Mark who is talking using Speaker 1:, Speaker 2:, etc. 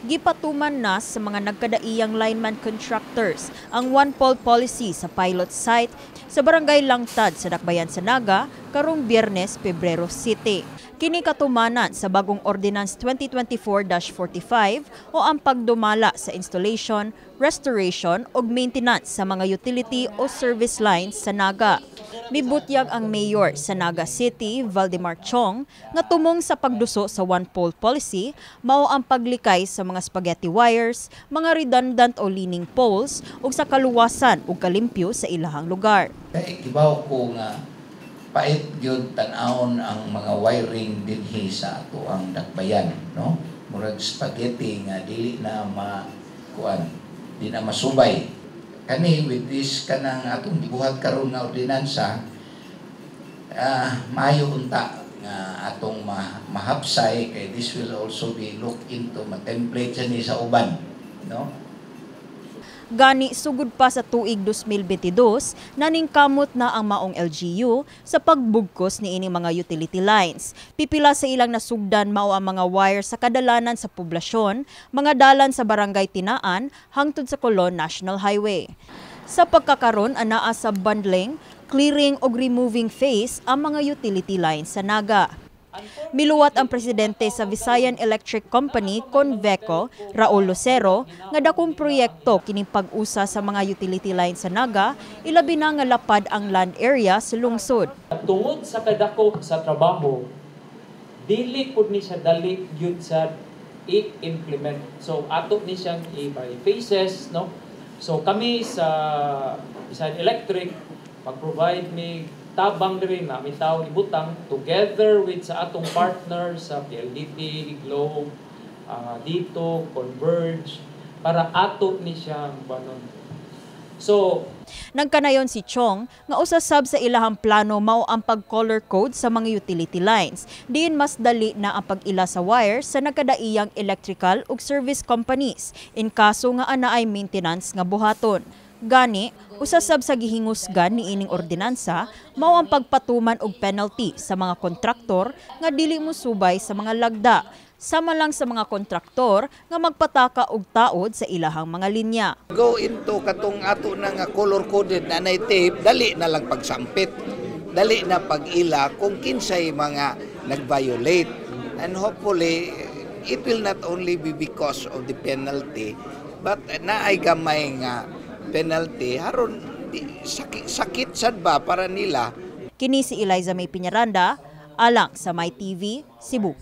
Speaker 1: Gipatuman na sa mga nagkadaiyang lineman contractors ang one-pole policy sa pilot site sa Barangay Langtad sa Dakbayan sa Naga karong Biyernes, Pebrero 7. Kini katumanan sa bagong Ordinance 2024-45 o ang pagdumala sa installation, restoration ug maintenance sa mga utility o service lines sa Naga. Mibutyag ang mayor sa Naga City, Valdemar Chong, nga tumong sa pagduso sa one-pole policy mao ang paglikay sa mga spaghetti wires, mga redundant o leaning poles ug sa kaluwasan ug kalimpyo sa ilahang lugar.
Speaker 2: Kay kibaw ko nga pait gyud tan-awon ang mga wiring dinhi sa atoang dakbayan, no? Murag spaghetti nga dili na ma kuan, di na masubay. Kani with this kanang atong gibuhat karon nga ordinansa, maayo unta nga atong mahapsay kay this will also be looked into, ma-template sa ni sa uban, no?
Speaker 1: Gani sugod pa sa tuig 2022, naningkamot na ang maong LGU sa pagbugkos niini mga utility lines. Pipila sa ilang nasugdan mao ang mga wire sa kadalanan sa poblasyon, mga dalan sa Barangay Tinaan hangtod sa Colon National Highway. Sa pagkakaron, anaa sa bundling, clearing ug removing phase ang mga utility lines sa Naga. Miluwat ang presidente sa Visayan Electric Company, Conveco, Raul Lucero, nga dakong proyekto kining pag-usa sa mga utility lines sa Naga, ilabi na nga lapad ang land area sa lungsod.
Speaker 3: Tungod sa kadako sa trabaho, dili pud ni siya dali gyud sa i-implement. So ato ni siyang i-by phases, no? So kami sa Visayan Electric, mag-provide mi tabang diri na mi tao ibutang together with sa atong partner sa PLDT, Globe, dito, Converge, para ato ni siyang banon. So,
Speaker 1: Nagkanayon si Chong nga usa sab sa ilahang plano mao ang pag-color code sa mga utility lines. Diin mas dali na ang pag-ila sa wire sa nagkadaiyang electrical ug service companies in kaso nga anaay maintenance nga buhaton. Gani, usa sab sa gihingusgan niining ordinansa mao ang pagpatuman og penalty sa mga kontraktor nga dili mosubay sa mga lagda, sama lang sa mga kontraktor nga magpataka og taod sa ilahang mga linya.
Speaker 2: Go into katong ato na nga color coded na nay tape, dali na lang pagsampit. Dali na pag-ila kung kinsay mga nag-violate. And hopefully, it will not only be because of the penalty, but naay gamay nga penalty haron di, sakit, sakit sad ba para nila.
Speaker 1: Kini si Eliza May Piñaranda, alang sa My TV, Cebu.